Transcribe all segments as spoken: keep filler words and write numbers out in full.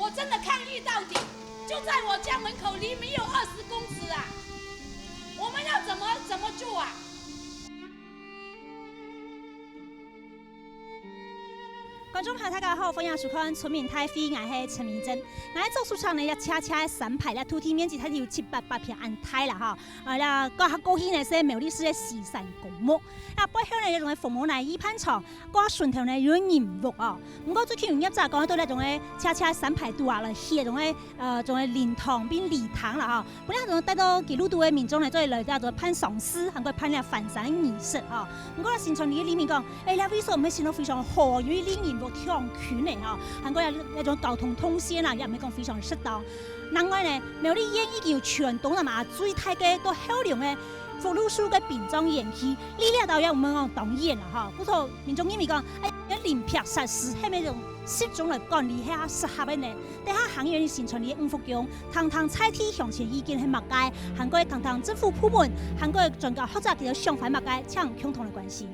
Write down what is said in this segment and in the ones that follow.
我真的抗議到底，就在我家门口，离没有二十公尺啊！我们要怎么怎么住啊？观众朋友，大家好，欢迎收看《村民大会》，𠊎係陳明真。𠊎做主持人呢，這斜斜个山排，這土地面積大概有七八百坪恁大啦吼。啊，這過過去呢係苗栗市个西山公墓。啊，背後呢有一種个紅毛泥預拌場， 過脣頭呢有人屋哦。毋過最近有業者講到這種个斜斜山排肚啊，來起這種个呃種个靈堂變禮堂啦吼。本來這種帶到基督徒个民眾呢，做來這種辦喪事，還過辦這還山儀式吼。毋過新村里个里民講，哎，這位所毋係想到非常好，因為離人屋當近个吼，還過也那種交通動線啊，也毋係講非常適當。另外呢，苗栗縣已經有全東南亞最大个到後龍个福祿壽个殯葬園區，離這兜也毋係講當遠啦吼。故所 民眾認為講，哎，該林業設施係毋係用集中來管理係較適合个呢？等下行遠个新村里个五福宮，聽聽在地鄉親意見係麼个，還過聽聽政府部門，還過專家學者佢兜想法麼个，請共同來關心。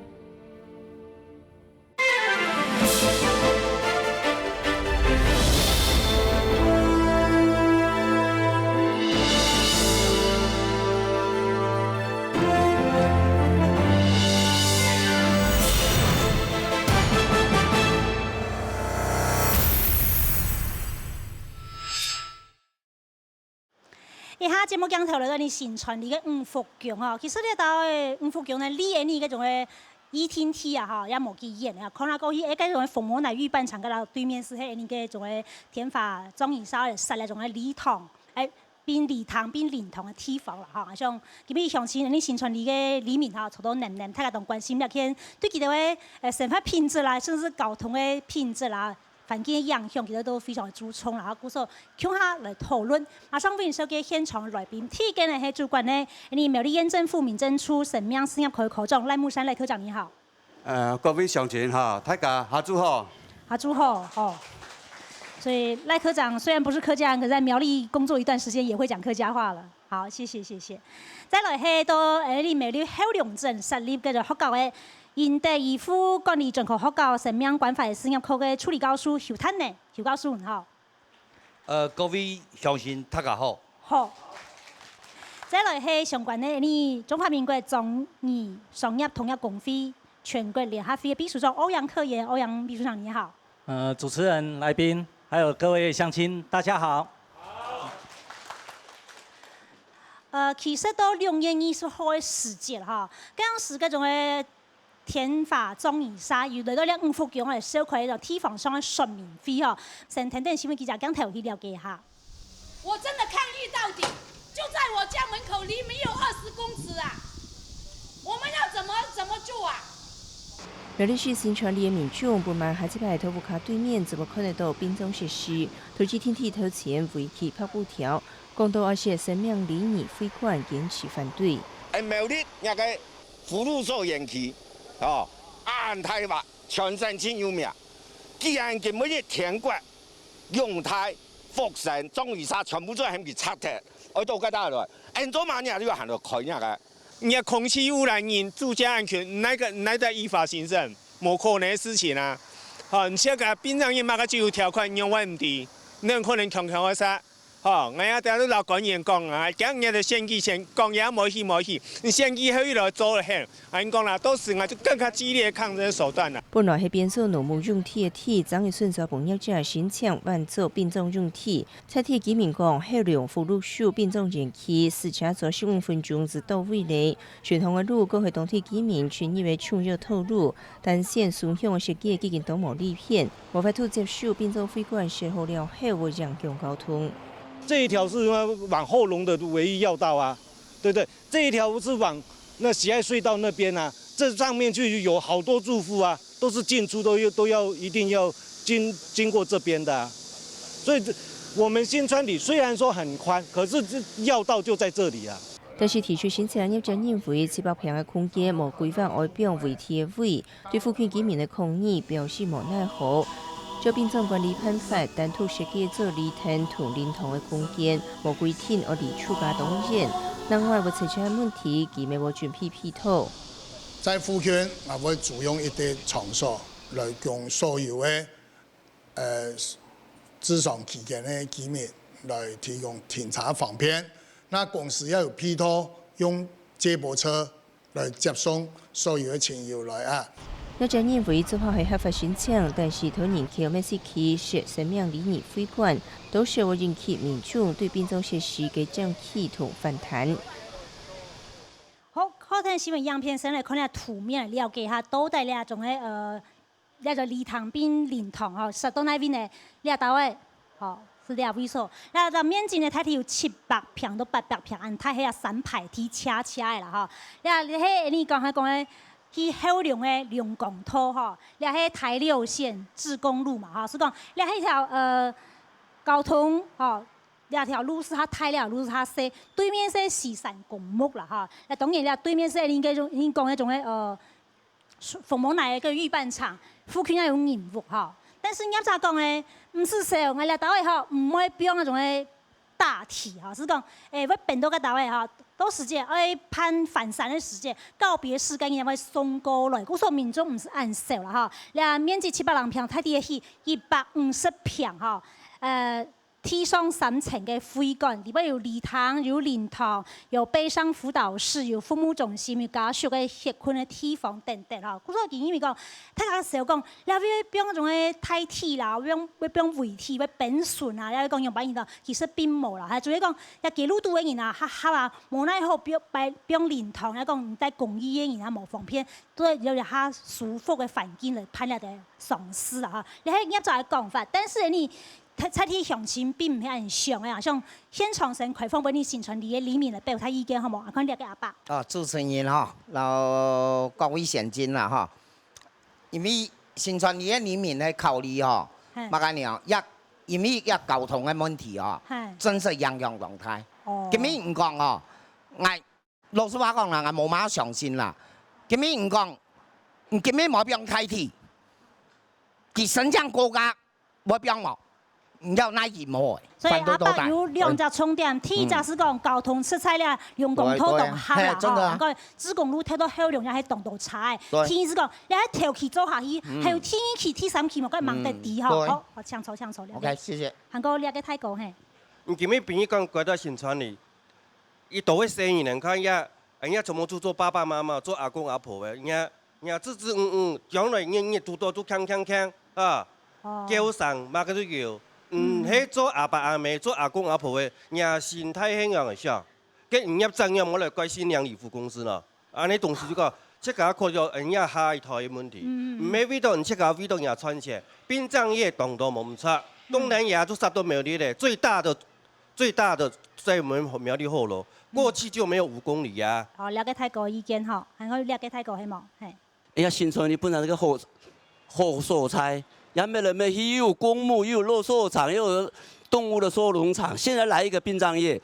這下節目鏡頭來到你新村里个五福宮吼，其實這兜个五福宮呢，離恁呢該種个 一定地啊吼，也無幾遠啊。看啊過去，哎，該種紅毛泥預拌場，該對面係該恁个種个天花葬儀社，設該種个禮堂，哎，變禮堂、變靈堂个地方啦吼。像今日鄉親，恁呢新村里个里民吼，坐到淰淰，大家當關心這件，對佢兜个呃生活品質啦，甚至交通个品質啦， 環境个影響，其實都非常注重啦，故所共下來討論。馬上為你紹介現場來賓，第一個呢係主管呢，你苗栗縣政府民政處生命事業科科長賴木山賴科長，你好。呃，各位鄉親哈，大家下晝好。下晝好，哦。所以賴科長雖然不是客家人，可是在苗栗工作一段時間，也會講客家話了。好，謝謝，謝謝。再來係到，呃，你苗栗後龍鎮設立个學校个 英德醫護管理專科學校生命關懷事業科个助理教授邱探呢，邱教授你好。呃，各位鄉親，大家好。好。再來係相關个，你中華民國葬儀商業同業公會全國聯合會个秘書長歐陽克炎，歐陽秘書長你好。呃，主持人、來賓，還有各位鄉親，大家好。呃，其實到六月二十號个時節哈，該當時該種个 天花葬儀社有來到這五福宮來召開一個地方上个說明會吼，先聽聽新聞記者鏡頭去了解一下。我真的抗議到底，就在我家門口，離沒有二十公尺啊！我們要怎麼怎麼住啊？苗栗市新村里个民眾，本來下一擺到屋下對面就會看得到殯葬設施，都係天地頭前圍起白布條，講到愛設生命禮儀會館堅持反對。哎，苗栗那個 福祿壽園區，哦，恁大畫，全省盡有名。既然今晡日天國、陽大、福生、葬儀社全部做喊佢拆忒，愛到該搭來，恁做麼个你還來開那個？你个空氣污染，你住家安全，哪個哪個依法行政？無可能个事情啊！吼，你這個殯葬業麼个自由條款，你仰會毋知？你可能強強个殺。 吼，𠊎也在這摎官員講啊，今日个選舉前講也無去無去，你選舉後又來做了嘿，恁講啦，到時𠊎就更加激烈个抗爭手段啦。本來係變做農牧用地个地，正係順續分業者申請換做殯葬用地。在地居民講，後龍福祿壽殯葬園區駛車做十五分鐘就到位咧， 順向个路，過去當地居民群入个重要道路，但線脣向个設計既經當無利便，無法度接受殯葬會館設好了後會影響交通。這一條是往後龍的唯一要道啊，對不對？這一條是往那喜愛隧道那邊啊，這上面就有好多住戶啊，都是進出都要都要一定要經經過這邊的啊。所以這我們新村里雖然說很寬，可是這要道就在這裡啊。 但是地區申請業者認為，七百坪个空間無規劃愛放圍地个位，對附近居民个抗議表示無奈何。照殯葬管理辦法，單獨設計做禮堂同靈堂个空間，無規定愛離厝家當遠。另外，有車車个問題，佢乜無準備配套。在附近，𠊎會租用一個場所來供所有个 呃，至上期間个居民來提供停車方便。那公司也有配套用接駁車來接送所有个親友來啊。 若者認為做法係合法申請，但是桃園區、美西區設生命禮儀會館，都係會引起民眾對殯葬設施个爭議同反彈。好，好，等新聞影片先來看下圖面，了解一下到底這種个呃，這个禮堂變靈堂吼，設到哪位呢？這兜个，吼，係這位所。這个面積呢，大體有七百坪到八百坪，恁大，係啊，三排地斜斜个啦吼。這係你講，還講个，去後龍个龍光道吼，這係台六線志工路嘛吼，係講這係一條呃交通吼。 這條路係較大，這條路係較細，對面係西山公墓啦吼。那當然了，對面係應該種，應該講該種个呃，紅毛奶个預拌廠，附近也有人屋吼。但是業者講呢，毋係說，𠊎這兜个吼，毋會放該種个大體吼，係講，誒，會變到該兜个吼，到時節，愛辦翻山个時節，告別式該人會送過來，故所民眾毋係恁少啦吼。這面積七百零坪，大體係一百五十坪吼，呃。 地上三層个會館，裡背有禮堂、有靈堂、有悲傷輔導室、有服務中心、有家屬个歇睏个地方等等吼。故所佢因為講，大家想講，這位放種个大體啦，放會放遺體，會冰筍啊，也講樣般人咯，其實並無啦。哈，主要講，這街路肚个人啊，較狹啊，無奈何放擺放靈堂，也講在公寓个人啊無方便，都有一下舒服个環境來辦這个喪事啦哈。這係業者个講法，但是呢， 在在地鄉親並毋係恁想个啊，像現場先開放分你新村里个里民來表達意見好無？啊，看這个阿伯。哦，主持人吼，然後各位鄉親啦吼，因為新村里个里民來考慮吼，嘿嘛个呢，也因為也交通个問題吼，嘿，真實影響當大。哦，今日毋講吼，𠊎老實話講啦，𠊎無麼相信啦。今日毋講，你今日無放大體，佢申請高價，無放無，你要哪一無？所以阿伯反對多大？有兩隻重點，第一隻係講交通實在咧，用公道當狹啦，對對嘿真的啊吼，講志工路頭到後龍也係當多車个。對第二係講，你還頭期做下去，嗯還有第二期、第三期嘛，該忙得啲吼。嗯對好，好，請坐，請坐，了解。 OK，謝謝。還過這个大哥嘿，你今日朋友講過到新村里，佢都會生意人看呀，人家全部都做爸爸媽媽、做阿公阿婆个，人家人家支支吾吾，將來日日都都都鏘鏘鏘啊，哦，叫聲麼个都有。嗯，係做阿爸阿姆、做阿公阿婆个，人家心態係樣个想，跟人家怎樣，莫來怪新娘禮服公司咯。 安尼同時就講，自家考慮人家下一代个問題，毋係為到人自家，為到人家賺錢。殯葬業當多無毋錯，東南亞都殺到苗栗咧，最大的最大的在我們苗栗後樓，過去就沒有五公里啊。好，了解大哥意見吼，還有了解大哥係無？嘿，哎呀，新村里本來是个好好所在，也沒人沒去，又有公墓，又有垃圾場，又有動物的收容場，現在來一個殯葬業，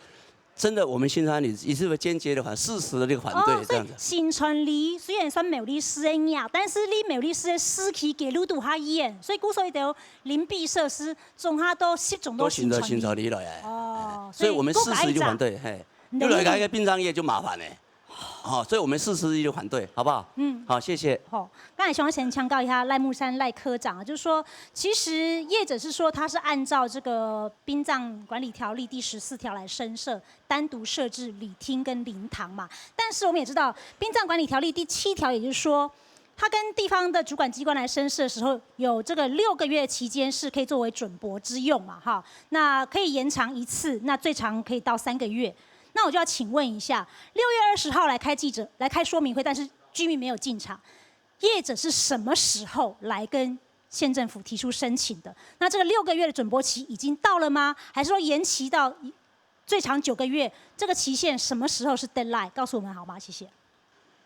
真的我們新村里也是會堅決的反，事實的這個反對，哦，這樣子。所以新村里雖然算苗栗市个外，但是離苗栗市个市區街路都較遠，所以故所一條鄰避設施，總下都集中到都選擇新新村里。村里來。哦，所以我們事實就反對。對，嘿，你的又來一個殯葬業就麻煩了。好，所以我們事實就反對，好不好？嗯，好，謝謝。好，剛才想要先強調一下賴木山賴科長啊，就是說，其實業者是說他是按照這個殯葬管理條例第十四條來申設，單獨設置禮廳跟靈堂嘛。但是我們也知道，殯葬管理條例第七條，也就是說，他跟地方的主管機關來申設的時候，有這個六個月期間是可以作為准駁之用嘛，哈，那可以延長一次，那最長可以到三個月。那我就要請問一下，六月二十號來開記者來開說明會，但是居民沒有進場，業者是什麼時候來跟縣政府提出申請的？那這個六個月的准駁期已經到了嗎？還是說延期到最長九個月？這個期限什麼時候是 deadline？告訴我們好嗎？謝謝。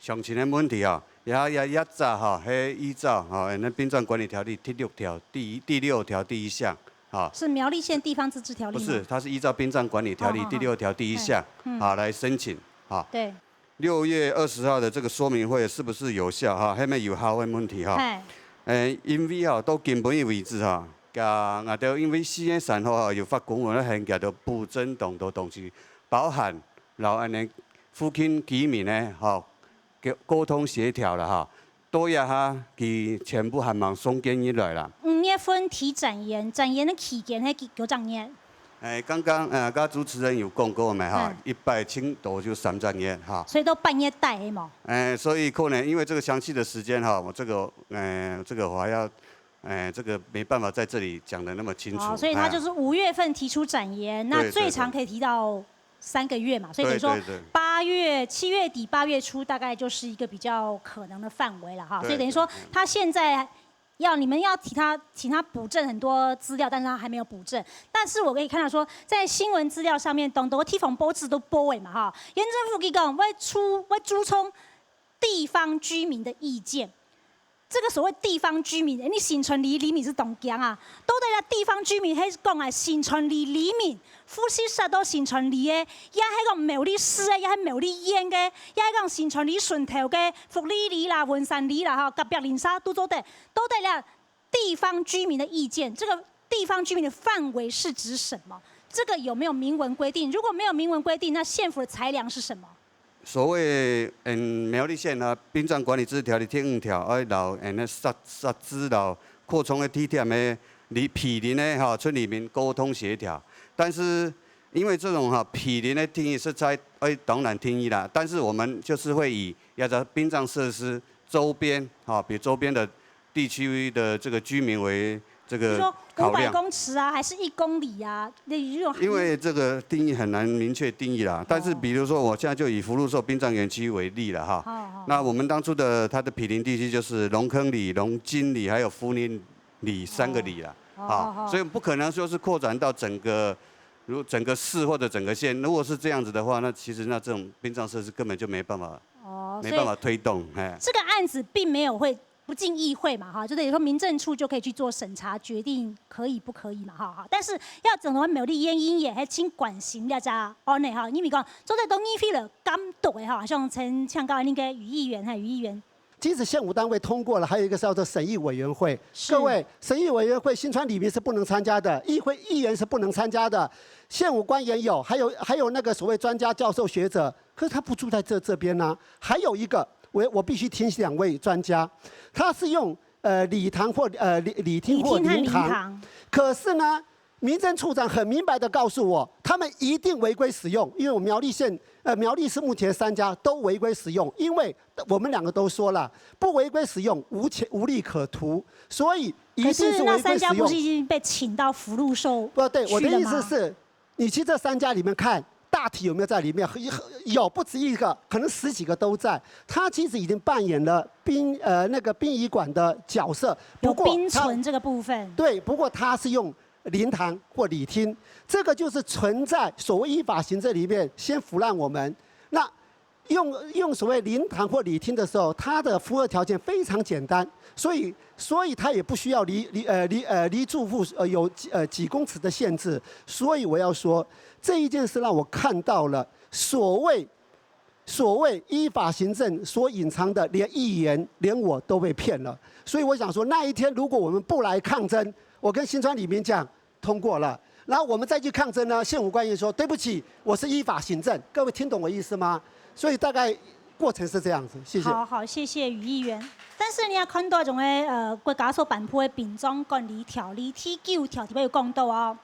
詳情的問題啊，也也也早哈，係依照哈，那殯葬管理條例第六條第一第六條第一項哈，是苗栗縣地方自治條例嗎？不是，它是依照殯葬管理條例哦哦哦第六條第一項嗯啊來申請啊。對，六月二十號的這個說明會是不是有效哈？還沒有效的問題哈。哎，誒，因為哈，到今晡日為止哈，甲𠊎兜因為四月三號哈有發公文，還甲到補正當多東西，包含然後安尼附近居民呢，哈，溝溝通協調了哈，到這下佢全部還吂送件入來啦。五月月份提展延，展延个期間係幾，幾隻月？哎，剛剛呃，剛剛主持人有講過嘛哈嗯，一般差不多就三隻月哈。所以都半月底係無？哎，所以可能因為這個詳細的時間哈，我這個呃，這個我還要，哎，這個沒辦法在這裡講得那麼清楚。哦，所以他就是五月份提出展延，那對最長可以提到三個月嘛，所以等於說對對對八月、七月底、八月初大概就是一個比較可能的範圍了哈。對所以等於說對他現在要你們要提他請他補正很多資料，但是他還沒有補正。但是我可以看到說，在新聞資料上面，當多地方報紙都報的嘛哈，縣政府佢講會注會注重地方居民的意見。這個所謂地方居民，你新村里里民係當驚啊！到底啊，地方居民係講啊，新村里里民，呼吸煞到新村里个，也係講苗栗市个，也係苗栗縣个，也係講新村里脣頭个，福里里啦、文山里啦，吼，隔壁鄰舍都做得。到底啊，地方居民的意見，這個地方居民的範圍是指什麼？這個有沒有明文規定？如果沒有明文規定，那縣府的裁量是什麼？所謂嗯苗栗縣呢，殯葬管理制度條例第五條，愛摎嗯設設置摎擴充个地點个鄰毗鄰个哈村里民溝通協調。但是因為這種哈毗鄰个定義實在，哎，當難定義啦。但是我們就是會以這個殯葬設施周邊哈，比如周邊的地區的這個居民為這個就說五百考量。公尺啊，還是一公里啊？那如果因為這個定義很難明確定義啦，但是比如說，我現在就以福祿壽殯葬園區為例了哈。好好那我們當初的它的毗鄰地區就是龍坑里、龍津里還有福寧里三個里啦，哦好好啊，所以不可能說是擴展到整個如整個市或者整個縣。如果是這樣子的話，那其實那這種殯葬設施根本就沒辦法哦，沒辦法推動，哎。這個案子並沒有會不進議會嘛，哈，就等於說民政處就可以去做審查，決定可以不可以嘛，哈，哈。但是要整個苗栗縣議員還真關心這隻案呢，哈，因為講做得到議會了，監督的哈，像陳強高那個余議員，哈，余議員。即使县府单位通过了，还有一个叫做审议委员会。是各位，审议委员会新村里民是不能参加的，议会议员是不能参加的，县府官员有，还有还有那个所谓专家、教授、学者，可是他不住在这这边呢、还有一个，我我必须提醒两位专家，他是用呃礼堂或呃礼礼厅或礼厅和灵堂，灵堂可是呢，民政处长很明白的告诉我，他们一定违规使用，因为我苗栗县呃苗栗市目前三家都违规使用，因为我们两个都说了，不违规使用无钱无利可图，所以一可定是是那违规使用三家不是。已经被请到福禄寿不对，我的去了吗意思是，你去这三家里面看，大体有没有在里面？有不止一个，可能十几个都在。他其实已经扮演了殡呃那个殡仪馆的角色，不有过他冰存这个部分，对，不过他是用灵堂或礼厅，这个就是存在所谓依法行政里面先腐烂我们。那用用所谓灵堂或礼厅的时候，它的符合条件非常简单，所以所以它也不需要离离呃离呃离住户呃有几呃几公尺的限制。所以我要说，这一件事让我看到了所谓所谓依法行政所隐藏的，连议员连我都被骗了。所以我想说，那一天如果我们不来抗争，我跟新村里民讲通过了，然后我们再去抗争呢，县府官员说对不起，我是依法行政。各位听懂我意思吗？所以大概过程是这样子，谢谢。好好，谢谢余议员。但是你也看到一种个呃国家所颁布的殡葬管理条例第九条里面有讲到哦，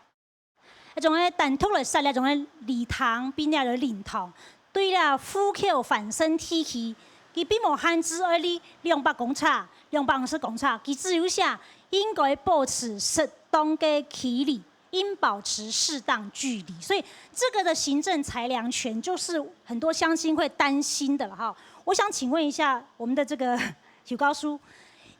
一种个单独来说，一种个礼堂，并且个灵堂，对了户口繁盛地区，佢并无限制爱离两百公尺、两百五十公尺，佢只有写应该保持适当个距离。应保持适当距离，所以这个的行政裁量权就是很多乡亲会担心的了哈。我想请问一下我们的这个许高叔，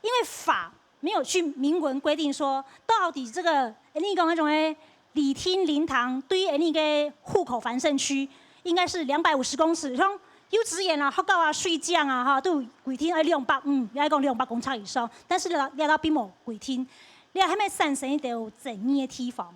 因为法没有去明文规定说到底这个，你讲那种哎，礼厅灵堂对于那个户口繁盛区应该是两百五十公尺，像幼稚园啊、学校啊、水井啊哈，都有规定要两百，嗯，要讲两百公尺以上，但是呢，要到并无规定。 你还没产生一点有争议的地方。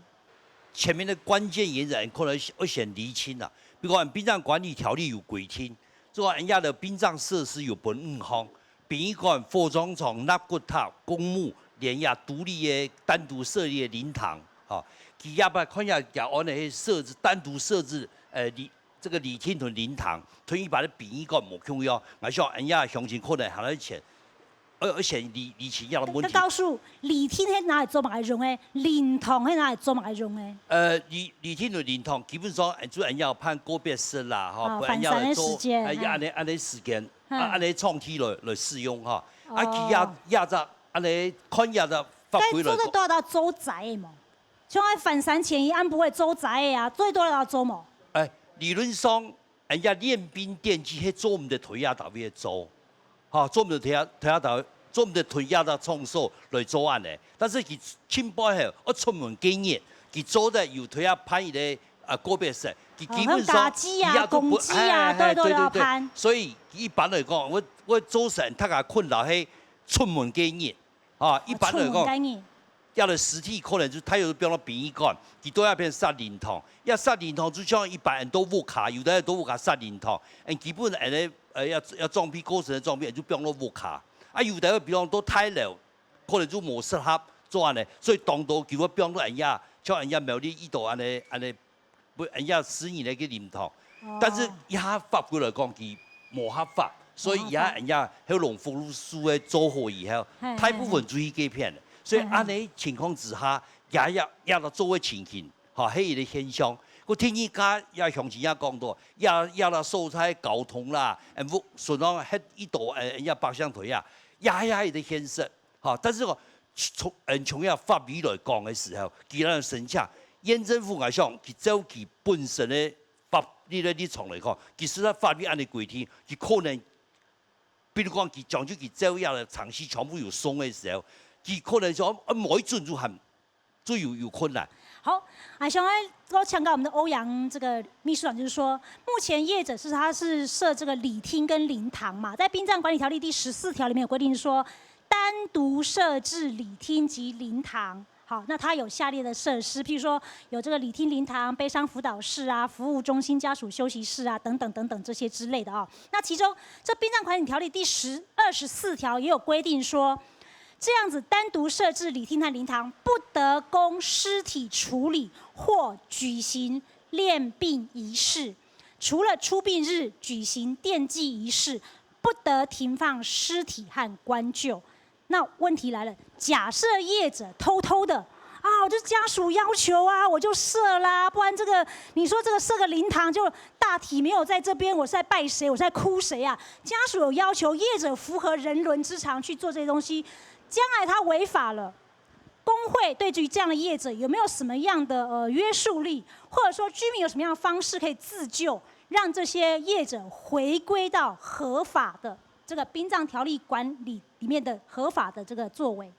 前面的关键原则可能要先厘清啦。比如讲，殡葬管理条例有规定，做人家的殡葬设施有分五項，殡仪馆、火葬场、纳骨塔、公墓，连也独立的单独设立的灵堂，吼，佢也把看下讲安的设置单独设置，呃，礼这个礼厅同灵堂，同一般的殡仪馆无共样。我想人家相信可能还要钱。愛愛先理理清這个問題。教授，禮廳係拿來做麼个用个？靈堂係拿來做麼个用个？呃，禮禮廳同靈堂基本上，呃，就恁樣辦告別式啦，吼，哦，不然要來做，翻山个時間，哎，嗯。恁呢恁呢時間，嗯。啊，恁呢場地來來使用哈。啊，哦。佢也也在恁呢看也在法規來講。該做得到到做齋个無？像愛翻山前一暗晡會做齋个啊，做得到到做無？哎，理論上， 人家練兵典祭係做毋得在這搭位做，吼，做毋得在這在這搭，做毋得在這搭場所來做恁呢。但是佢前背吼，愛出門該日，佢做得有在這辦一個，呃，告別式，佢基本上哦，像嫁祭啊、佢也都不，公祭啊，哎，哎，都都要辦。對，對，對。所以一般來講，𠊎𠊎做成大家困擾係出門該日，啊，一般來講，哦，出門該日。 這个屍體可能就大約放到殯儀館，佢到該片設靈堂。這設靈堂就像一般人到屋下，有个人到屋下設靈堂，嗯，基本人个，呃，這這裝備過身个裝備就放到屋下。啊，有个比方到大樓，可能就無適合做恁呢，所以當多佢會放到人家，像人家苗栗一帶恁呢恁呢，不，人家私人个去靈堂。哦。但是這法規來講，佢無合法，所以這人家後龍福祿壽个做好以後，嘿，大部分就去該片了。所以恁呢情況之下， 也也也做个情形，吼，係一個現象。故第二家也鄉親也講到，也也啦所在交通啦，嗯，屋，順便歇一到，呃，也百姓隊啊，也也一個現實，吼。但是講，從嗯從這法律來講个時候，既然申請，縣政府𠊎想，佢照佢本身个法律个立場來講，其實佢法律恁呢規定，佢可能，比如講佢將就佢照這个程序全部有送个時候，佢可能講，啊，無一準就喊 就有有困難。好，啊，想要請教我們的歐陽這個秘書長，就是說，目前業者是他是設這個禮廳跟靈堂嘛，在殯葬管理條例第十四條裡面有規定說，單獨設置禮廳及靈堂。好，那它有下列的設施，譬如說有這個禮廳、靈堂、悲傷輔導室啊、服務中心、家屬休息室啊等等等等這些之類的哦。那其中這殯葬管理條例第十二十四條也有規定說， 這樣子單獨設置禮廳和靈堂，不得供屍體處理或舉行殮殯儀式，除了出殯日舉行奠祭儀式，不得停放屍體和棺柩。那問題來了，假設業者偷偷的啊，我就家屬要求啊，我就設啦，不然這個你說這個設個靈堂就大體沒有在這邊，我是在拜誰，我是在哭誰啊？家屬有要求，業者符合人倫之常去做這些東西， 將來他違法了，工會對於這樣的業者有沒有什麼樣的呃約束力，或者說居民有什麼樣的方式可以自救，讓這些業者回歸到合法的這個殯葬條例管理裡面的合法的這個作為？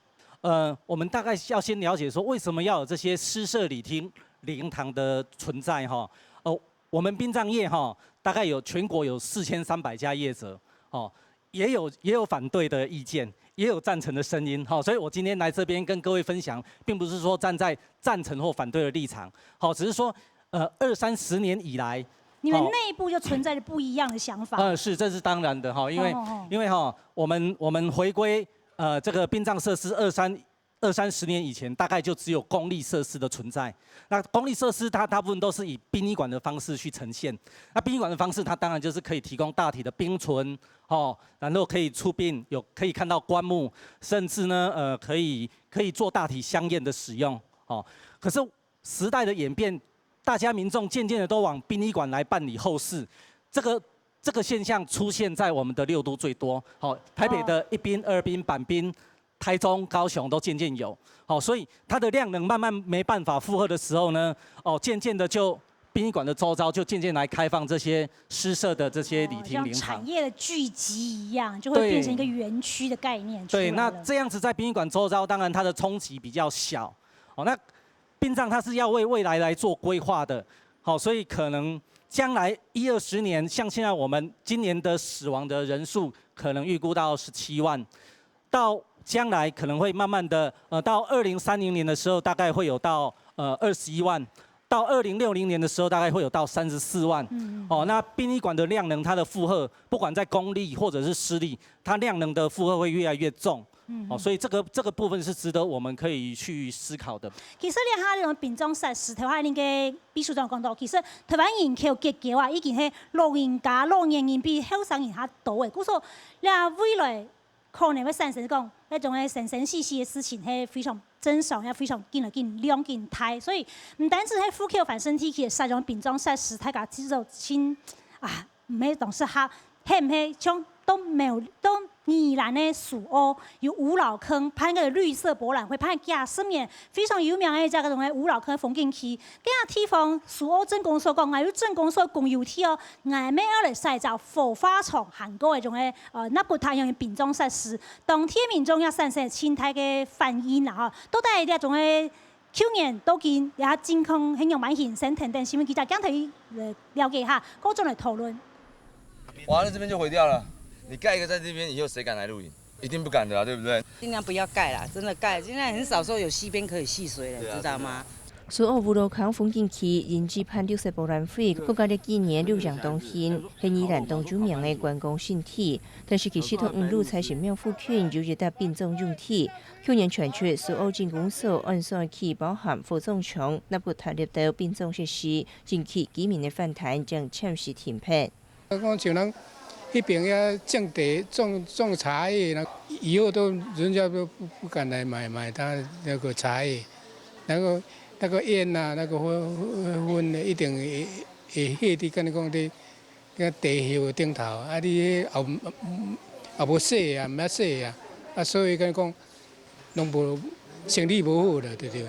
呃，我們大概要先了解說，為什麼要有這些私設禮廳、靈堂的存在哈？哦，我們殯葬業哈，大概有全國有四千三百家業者，哦，也有也有反對的意见，也有赞成的声音，哈，所以我今天来这边跟各位分享，并不是说站在赞成或反对的立场，好，只是说，呃，二三十年以来，你们内部就存在着不一样的想法。呃，是，这是当然的哈，因为哦哦哦因为哈，我们我们回归呃这个殡葬设施二三二三十年以前，大概就只有公立设施的存在。那公立设施它大部分都是以殡仪馆的方式去呈现。那殡仪馆的方式，它当然就是可以提供大体的冰存，哦，然后可以出殡，有可以看到棺木，甚至呢，呃，可以可以做大体香烟的使用，哦。可是时代的演变，大家民众渐渐的都往殡仪馆来办理后事，这个这个现象出现在我们的六都最多，好，台北的一殡、二殡、板殡，台中、高雄都渐渐有，好，所以它的量能慢慢没办法负荷的时候呢，哦，渐渐的就殡仪馆的周遭就渐渐来开放这些私设的这些礼哦，像产业的聚集一样，就会变成一个园区的概念出来了。对，那这样子在殡仪馆周遭，当然它的冲击比较小。哦，那殡葬它是要为未来来做规划的，好，所以可能将来一二十年，像现在我们今年的死亡的人数可能预估到十七万，到将来可能会慢慢的，呃，到二零三零年的时候，大概会有到呃二十一万，到二零六零年的时候，大概会有到三十四万。嗯，哦，那殡仪馆的量能，它的负荷，不管在公立或者是私立，它量能的负荷会越来越重。嗯，哦，所以这个这个部分是值得我们可以去思考的。其实咧，哈，这种殡葬设施，头下恁个秘书长讲到，其实台湾人口结构啊，已经系老人家、老年人比后生人较多诶。故所，咧未来可能會產生講，該種个生生死死个事情，係非常正常，也非常緊來緊量緊大。所以，毋單止係戶口翻新地區个使用殯葬設施，大家其實都盡啊，毋係當適合，係毋係像到苗到宜蘭个蘇澳有五老坑辦个綠色博覽會，辦幾十年，非常有名个一隻該種个五老坑風景區。該个地方，蘇澳鎮公所講，𠊎有鎮公所公有地哦，𠊎乜愛來設一隻火化場，還過該種个呃納骨塔樣个殯葬設施，當地民眾也產生盡大个反應啦吼。到底這種个舊年到今，這情況係仰般形成？等等新聞記者鏡頭去呃了解一下，過轉來討論。哇，那這邊就毀掉了。你蓋一個在這邊，以後誰敢來露營？一定不敢的啦，對不對？尽量不要盖啦，真的盖，现在很少说有溪边可以戏水了，对啊知道吗？苏澳烏路空風景區因為辦綠色博覽會，更加這幾年綠陽當興，係宜蘭當有名个觀光勝地。但是其實同五路財神廟附近有一垤殯葬用地，去年傳出蘇澳鎮公所安山區包含火葬場、納骨塔這兜殯葬設施，引起居民个反彈，將暫時停辦。 講像咱迄边遐种地、种种茶叶，以后都人家都不不敢来买买他那个茶叶，然后那个烟啊，那个烟烟的一定会会下去，跟你讲的，那地叶顶头啊，你后后无洗啊，毋捌洗啊，啊，所以跟你讲，拢无生理无好了，对不对？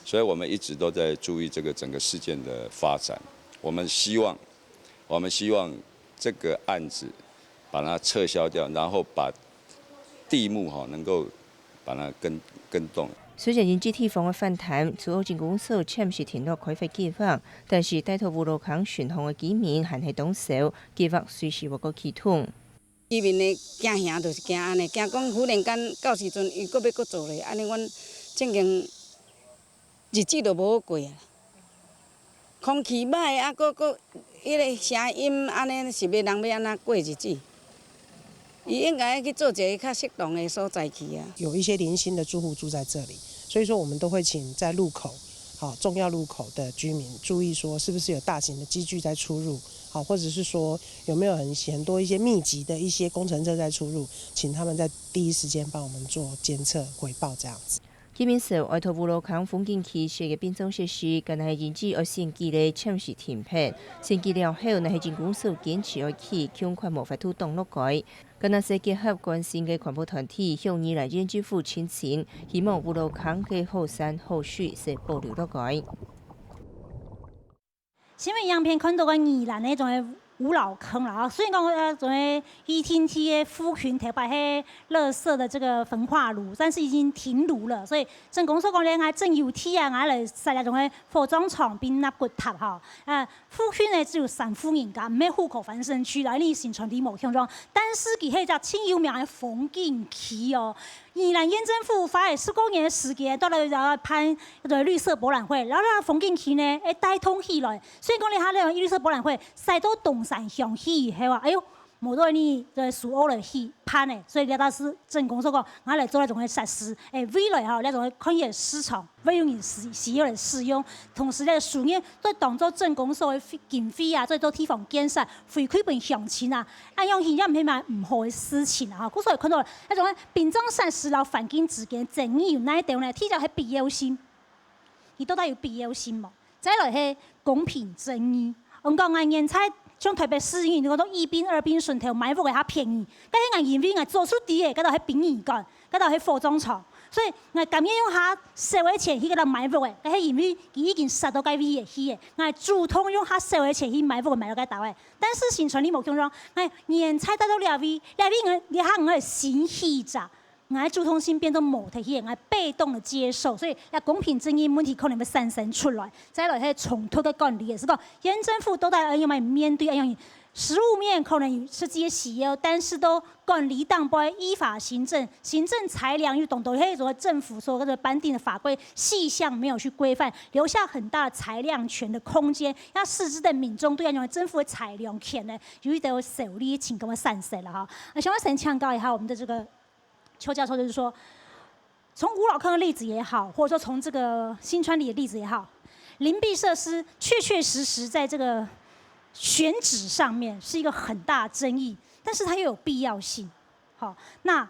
所以我们一直都在注意这个整个事件的发展。我们希望我们希望这个案子把它撤销掉，然后把地目哈能够把它跟跟动。虽然引起地方个反弹，苏澳镇公所暂时停落开发计划，但是戴头乌路空巡防个居民还系当少，计划随时会个启动。居民的惊吓就是惊安尼，惊讲忽然间到时阵伊佫要佫做咧，安尼阮正经日子都无好过啊。 空气歹啊，个个迄个声音安尼是要人要安怎过日子？伊应该去做一个较适当的所在去啊。有一些零星的住户住在这里，所以说我们都会请在路口，好重要路口的居民注意说是不是有大型的机具在出入，好或者是说有没有很很多一些密集的一些工程车在出入，请他们在第一时间帮我们做监测回报这样子。 居民说，爱托乌路空风景区设个冰冻设施，干焦系因为爱先期个暂时停办，先期了后，若系进攻所坚持爱起，恐怕无法度动落去。干焦说结合关心个环保团体，向宜兰县政府申请，希望乌路空个好山好水，说保留落去。 新闻影片看到个宜兰个种个五老坑啦，吼，虽然讲呃种个一定地个附近头擺係垃圾个這個焚化爐，但是已經停爐了，所以鎮公所講咧，𠊎正有地啊，𠊎來設立種个火葬場並納骨塔吼。呃，附近呢只有三戶人家，毋係戶口翻新區啦，因為新村里無共樣，但是佢係一隻盡有名个風景區哦。 宜蘭縣政府花了十多年的時間，到了要辦這個綠色博覽會，然後讓風景區呢，會帶動起來。所以講，你看那種綠色博覽會，徙到東山鄉去，係吧？哎喲，無對你這蘇澳來去辦呢，所以這倒是鎮公所講，𠊎來做那種个設施，哎，未來哈，那種个看野市場，會有人使使用來使用，同時呢，收入都當做鎮公所个經費啊，做做地方建設，回饋分鄉親啊。 恁樣形也毋係麼毋好个事情啊！吼，故所看到該種个殯葬設施摎環境之間爭議有哪兜呢？第一就係必要性，佢到底有必要性無？再來係公平正義。𠊎講𠊎現在像台北市議員，你講到一殯、二殯脣頭買屋个較便宜，但係𠊎因為𠊎做出底个，該兜係殯儀館，該兜係火葬場，所以𠊎甘願用較少个錢去該兜買屋个，但係因為佢已經設到該位个去个，𠊎主動用較少个錢去買屋个，買到該兜个。 但是新村里無共樣，哎，年菜帶到這位，這位𠊎這下𠊎个新氣炸，𠊎主動性變到無忒去，𠊎被動的接受，所以這公平正義問題可能會產生出來。再來係衝突个管理，也係講，縣政府到底愛仰般面對，愛仰實務面可能有實際个需要，但是都管理當背依法行政，行政裁量又懂得迄種政府所謂的頒定的法規細項沒有去規範，留下很大的裁量權的空間。 要實質个民眾對恁樣政府个裁量權呢，有一個受理个情況个產生了哈。那想要先請教一下我們的這個邱教授，就是說，從五老坑的例子也好，或者說從這個新村里的例子也好，鄰避設施確確實實在這個選址上面是一個很大的爭議，但是它又有必要性。好，那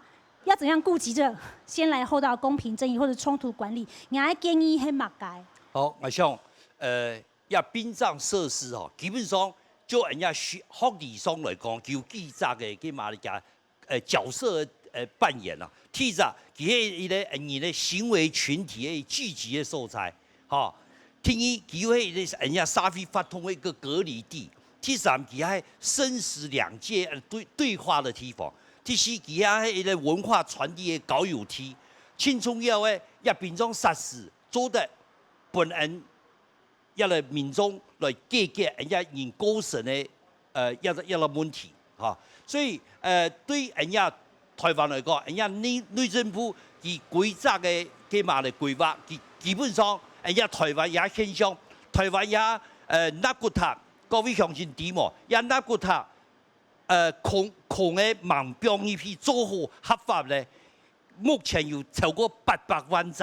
要怎样顾及這先來後到公平正義或者衝突管理？你个建議係麼个？好，𠊎想，呃，這殯葬設施吼，基本上就人家學，學理上來講，佢有幾隻个，个嘛个，呃，角色个，呃，扮演啊。第一隻，佢係一个人个行為群體个聚集个所在，吼。第二，佢又係一个人家社會活動个一个隔離地。第三，佢還生死兩界，呃，對，對話个地方。第四，佢還係一个文化傳遞个交流地。盡重要个，這殯葬設施做得分人，這个民眾來解決人家人過身个，呃，這个，這个問題，吼。所以，呃，對人家台灣來講，人家內，內政部佢規則个，个嘛个規劃，基，基本上，人家台灣這現象，台灣這，呃，納骨塔，各位鄉親知無？這納骨塔，呃，空，空个吂放入去做好合法咧，目前有超過八百萬隻。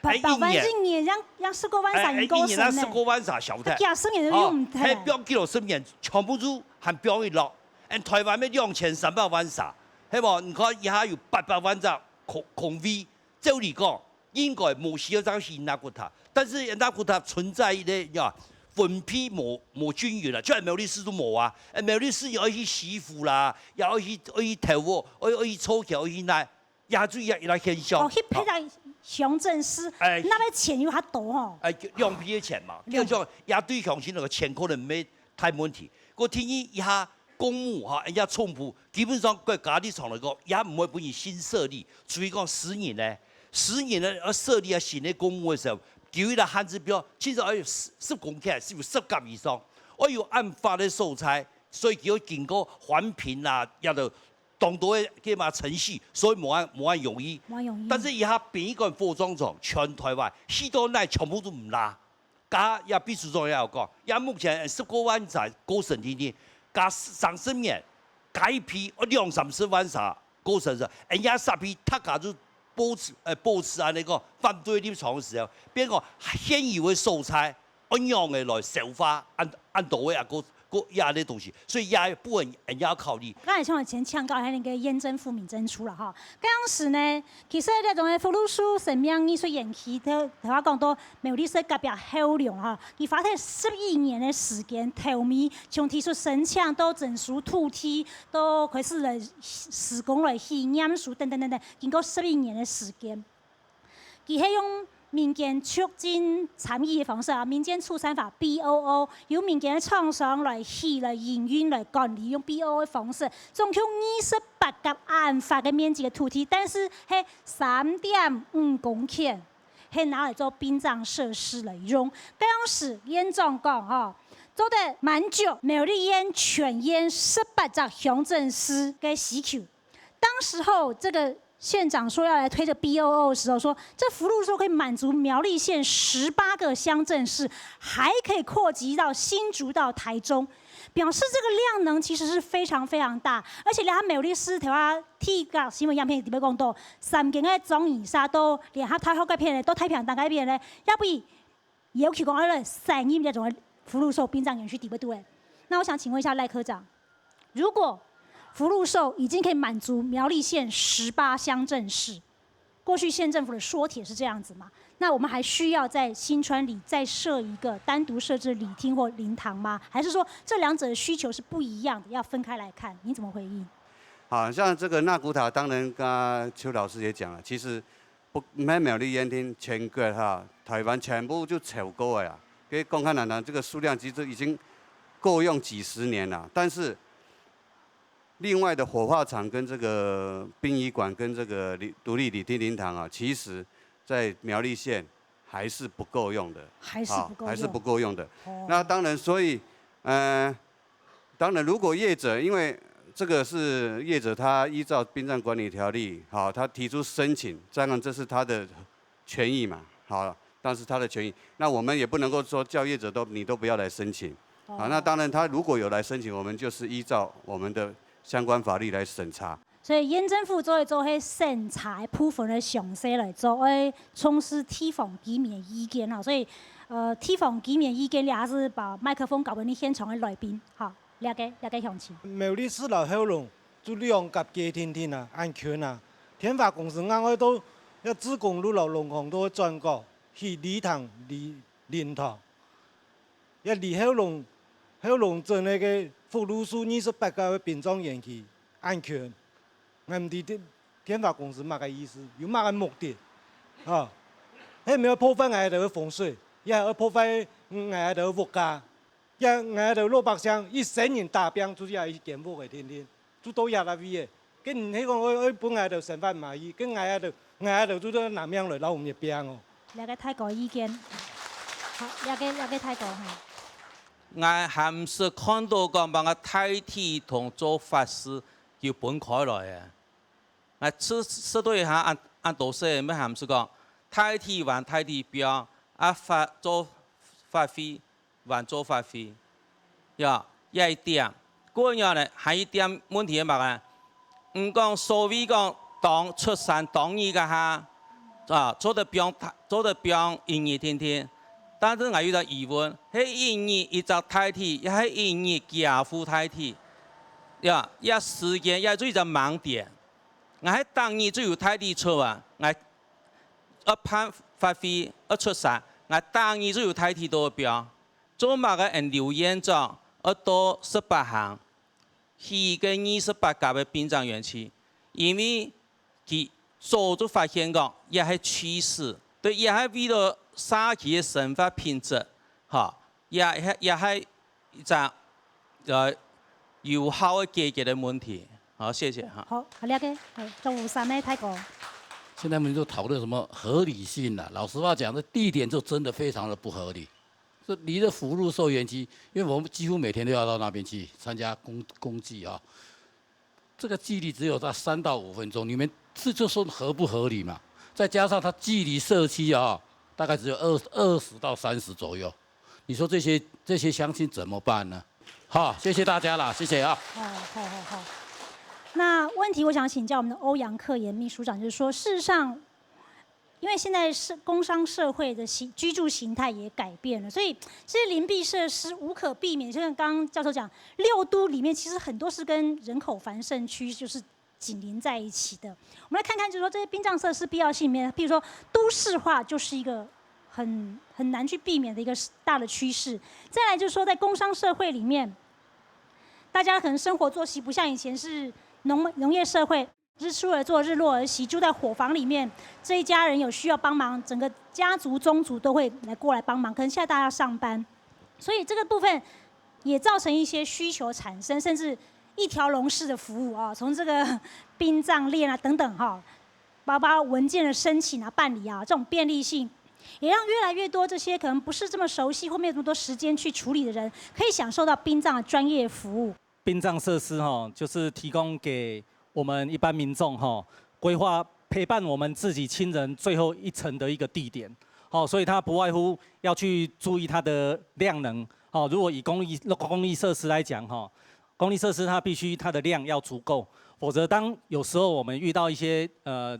八百萬，哎，一年。一年，讓，讓十過萬儕人過身呢。哎，哎，一年啊，十過萬儕，曉得。啊，幾十年都用毋忒。哦，哎，放幾多十年，全部都還放一落。俺台灣要兩千三百萬儕，係無？你看，這下有八百萬隻空，空位，照理講，應該無需要再起納骨塔。但是納骨塔存在一个，呀，分配無，無均勻啊，就係苗栗市都無啊。哎，苗栗市也愛去西湖啦，也愛去，愛去頭屋，愛，愛去草橋，愛去哪？ 也就這，這現象。哦，去別个鄉鎮市，哎，納个錢又較多吼。哎，兩倍个錢嘛，兩倍。叫做也對鄉親个錢可能無大問題。過第二，這下公墓吼，人家厝埔，基本上國家立場來講，也毋會分人新設立，除非講私人呢，私人呢，要設立啊新个公墓个時候，佢个限制標，其實愛有十，十公頃，係有十甲以上，愛有按法个所在，所以佢要經過環評啊，也就 當多个，个嘛程序，所以無恁，無恁容易。無恁容易。但是這下殯儀館火葬場，全台灣，去到哪全部都毋罅。該這秘書長也有講，這目前十過萬儕過身定定，該三十年，該一批兩三十萬儕過身个，人家這批大家都保持，呃，保持恁呢个反對立場个時候，變講現有个所在， 恁樣个來消化，恁，恁多个啊，个，个這个東西，所以這部分人家要考慮。剛才像以前嗆到還有那個胭脂傅、敏珍珠了哈。當時呢，其實這種个福祿壽生命藝術園區，頭，頭下講到苗栗市隔壁後龍哈，佢花忒十一年个時間，頭尾從提出申請到整肅土地，到開始來施工來起驗收等等等等，經過十一年个時間。 佢係用民間促進參與个方式啊，民間促參法，B O O，由民間个廠商來起、來營運、來管理，用B O O个方式，總共二十八甲恁闊个面積个土地，但是係三點五公頃，係拿來做殯葬設施來用。該當時縣長講吼，做得滿足苗栗縣全縣十八隻鄉鎮市个需求。 當時候這個縣長說要來推這個B O O的時候，說這福祿壽可以滿足苗栗縣十八個鄉鎮市，還可以擴及到新竹到台中，表示這個量能其實是非常非常大。而且連他苗栗市頭下第一個新聞影片裡面講到，三間个葬儀社到聯合大學該片个，到太平洋該片个，也毋要求講愛來徙入這種福祿壽殯葬園區底背肚个。那我想請問一下賴科長，如果福祿壽已經可以滿足苗栗縣十八鄉鎮市，過去縣政府的說帖是這樣子嘛？那我們還需要在新村裡再設一個單獨設置禮廳或靈堂嗎？還是說這兩者的需求是不一樣的，要分開來看？你怎麼回應？好，像這個納骨塔，當然剛剛邱老師也講了，其實 毋，毋係苗栗縣定，全國哈，台灣全部就超過个啊。可以講看看啊，這個數量其實已經夠用幾十年了。但是另外的火化場跟這個殯儀館跟這個禮，獨立禮廳靈堂啊，其實在苗栗縣還是不夠用的，還是不夠用。啊，還是不夠用的。哦。那當然，所以，呃， 當然，如果業者，因為這個是業者他依照殯葬管理條例，好，他提出申請，當然這是他的權益嘛，好，但是他的權益，那我們也不能夠說叫業者都，你都不要來申請。好，那當然他如果有來申請，我們就是依照我們的相關法律來審查。 所以縣政府做一做，係審查个部分个詳細來做，愛重視地方居民个意見吼。所以，呃，地方居民个意見，這下係把麥克風交分你現場个來賓，吼，這個，這個鄉親。苗栗市摎後龍就兩甲街定定啊，恁近啊。電話公司硬愛到這志工路摎龍康路轉角，去禮堂、禮、靈堂，也離後龍、後龍鎮該个福祿壽二十八甲个殯葬園區恁近。𠊎毋知電、電話公司麼个意思，有麼个目的？啊，係毋係愛破壞𠊎兜个風水，也係愛破壞𠊎兜个屋下？ 也𠊎兜老百姓一生人打拚，就係一間屋仔定定，就到這位仔。該毋係講愛、愛分𠊎兜生活滿意，該𠊎兜、𠊎兜就拿命來摎你拚哦。這个大哥意見，好，這个、這个大哥哈。𠊎還毋識看到講，把个大體同做法事有分開來个。𠊎識、識到一下恁、恁多歲，乜還毋識講，大體還大體拚，啊法、做法會 還做法會。呀，這一點。過後呢，還有一點問題係麼个？毋講所謂講當出山當日該下，啊，做得放、做得放一日定定。但是𠊎有隻疑問，係一日一隻大體，也係一日幾下副大體？呀，這時間也就一隻盲點。𠊎係逐日就有大體出啊，𠊎愛辦法會愛出山，𠊎逐日就有大體都愛放。 做麼个𠊎劉縣長愛到十八行，去該二十八甲个殯葬園區？因為佢早就發現講，這係趨勢，對，這係為了社區个生活品質，吼，也、也、也係一隻，呃，有效个解決个問題。好，謝謝哈。好，好，了解。好，中午三个大哥。現在我們就討論什麼合理性啊，老實話講，這地點就真的非常的不合理。 這離了福祿壽園區，因為我們幾乎每天都要到那邊去參加公、公祭啊。這個距離只有在三到五分鐘，你們這就說合不合理嘛？再加上它距離社區啊，大概只有二、二十到三十左右。你說這些、這些鄉親怎麼辦呢？好，謝謝大家啦，謝謝啊。哦，好好好。那問題我想請教我們的歐陽克炎秘書長，就是說，事實上，因為現在是工商社會的形、居住形態也改變了，所以這些鄰避設施無可避免，就像剛剛教授講，六都裡面其實很多是跟人口繁盛區就是緊鄰在一起的。我們來看看，就是說這些殯葬設施必要性裡面，譬如說都市化就是一個很、很難去避免的一個大的趨勢。再來就是說，在工商社會裡面，大家可能生活作息不像以前是農、農業社會，日出而作，日落而息，住在伙房裡面，這一家人有需要幫忙，整個家族宗族都會來過來幫忙。可能現在大家要上班，所以這個部分也造成一些需求產生，甚至一條龍式的服務啊，從這個殯葬殮啊等等哈，包括文件的申請啊、辦理啊，這種便利性，也讓越來越多這些可能不是這麼熟悉或沒有這麼多時間去處理的人，可以享受到殯葬的專業服務。殯葬設施哈，就是提供給我們一般民眾哈，規劃陪伴我們自己親人最後一程的一個地點。好，所以它不外乎要去注意它的量能。好，如果以公益、公益設施來講哈，公益設施它必須它的量要足夠，否則當有時候我們遇到一些，呃，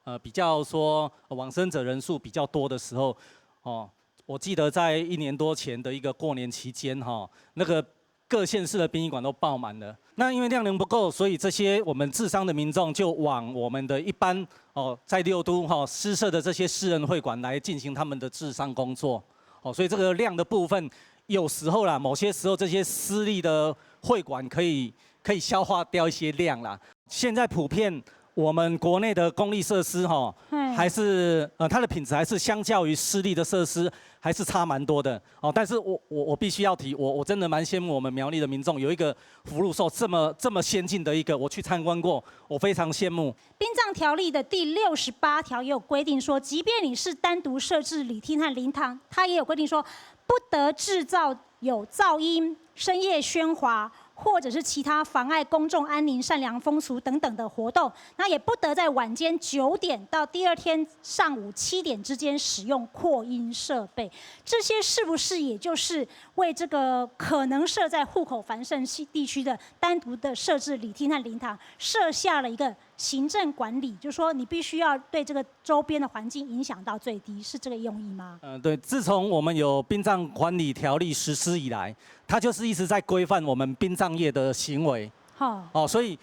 呃，比較說，呃，往生者人數比較多的時候，哦，我記得在一年多前的一個過年期間哈，那個各縣市的殯儀館都爆滿了。那因為量能不夠，所以這些我們治喪的民眾就往我們的一般，哦，在六都哈，施設的這些私人會館來進行他們的治喪工作。哦，所以這個量的部分，有時候啦，某些時候這些私立的會館可以、可以消化掉一些量啦。現在普遍我們國內的公立設施哈，嘿。還是，呃，它的品質還是相較於私立的設施還是差蠻多的。哦，但是我、我、我必須要提，我、我真的蠻羨慕我們苗栗的民眾有一個福祿壽這麼、這麼先進的一個，我去參觀過，我非常羨慕。殯葬條例的第六十八條也有規定說，即便你是單獨設置禮廳和靈堂，它也有規定說，不得製造有噪音、深夜喧嘩，或者是其他妨礙公眾安寧、善良風俗等等的活動。那也不得在晚間九點到第二天上午七點之間使用擴音設備。這些是不是也就是為這個可能設在戶口繁盛地區的單獨的設置禮廳和靈堂設下了一個行政管理，就是說你必須要對這個周邊的環境影響到最低，是這個用意嗎？嗯，對，自從我們有殯葬管理條例實施以來，它就是一直在規範我們殯葬業的行為。好。哦，所以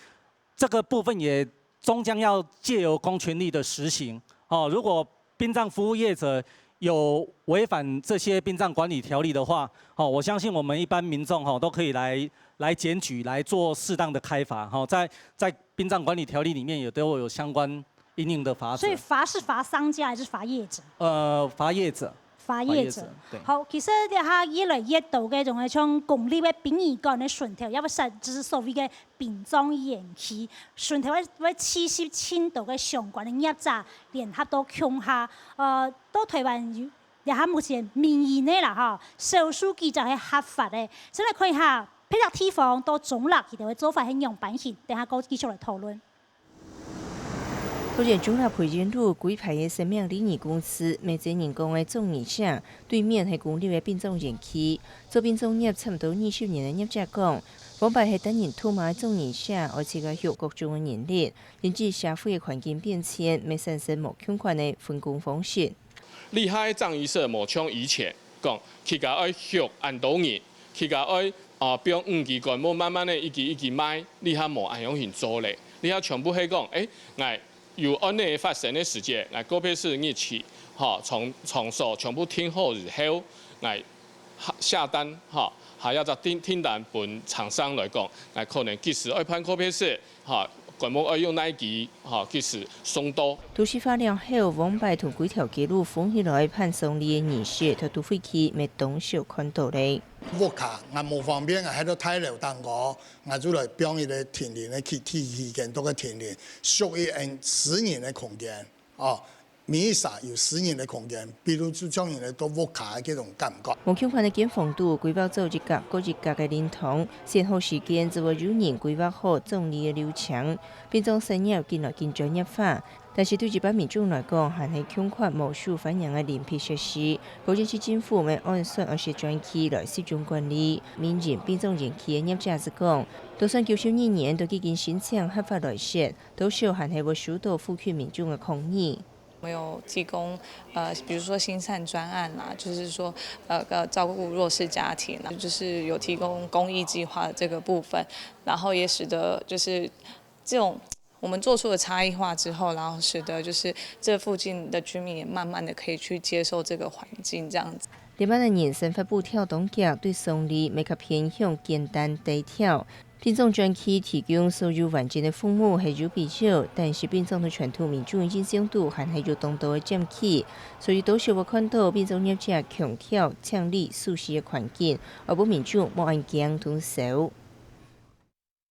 這個部分也终将要借由公权力的实行，哦，如果殡葬服务业者有违反这些殡葬管理条例的话，哦，我相信我们一般民众，哦，都可以来，来检举，来做适当的开罚，哦，在，在殡葬管理条例里面也都有相关因应的法则。所以罚是罚商家还是罚业者？呃，罚业者。 发言者。发言者，对。好，其實這下越來越多个種个像公立个殯儀館个脣頭，也會設置所謂个殯葬園區，脣頭會，會聚集盡多个相關个業者聯合到共下。呃，到台灣有，這下目前民營个啦吼，少數幾隻係合法个。先來看一下，別个地方到中壢佢兜个做法係仰般形，等下過繼續來討論。 桃園中壢培元路歸排个生命禮儀公司，賣濟人工个葬儀社，對面係公立个殯葬園區。做殯葬業差毋多二十年个業者講，往擺係單人獨嫲个葬儀社，愛自家畜各種个人力，因為社會个環境變遷，乜產生無共款个分工方式。 這下个葬儀社無像以前講，自家愛畜恁多人，自家愛，啊，放五支棺木慢慢个一支一支埋，這下無恁樣形做咧。這下全部係講，欸，𠊎有恁呢發生个時節，𠊎告別式日期，吼，場，場所全部訂好以後，𠊎下，下單，吼，還愛再訂，訂單分廠商來講，𠊎可能幾時愛辦告別式， 吼，棺木愛用哪支，吼，幾時送到。都市化了後，往擺同歸條街路封起來辦喪禮个儀式，在都會區乜當少看到咧。屋下，𠊎無方便，𠊎係在大樓頂高，𠊎就來放一個停靈个器，器，器件，做個停靈，屬於𠊎私人个空間，哦。 每一儕有私人个空間，比如就像人个到屋下个這種感覺。無共款个間房肚，規劃做一格過一格个靈堂，選好時間就會有人規劃好葬禮个流程，殯葬產業緊來緊專業化。但是對一般民眾來講，還係欠缺無受歡迎个臨別設施。桃園市政府乜按算愛設專區來集中管理，民營殯葬園區个業者就講，就算九十二年都已經申請合法來設，多少還係會收到附近民眾个抗議。 我們有提供，呃，比如說心善專案啦，就是說，呃，呃，照顧弱勢家庭啦，就是有提供公益計劃這個部分，然後也使得就是這種我們做出了差異化之後，然後使得就是這附近的居民也慢慢的可以去接受這個環境這樣子。這班个人生活步調當遽，對喪禮乜較偏向簡單低調。 殯葬專區提供所有完整个服務係有必要，但是殯葬在傳統民眾个印象肚還係有當多个禁忌，所以多少會看到殯葬業者強調淨俐舒適个環境，愛分民眾莫恁驚同愁。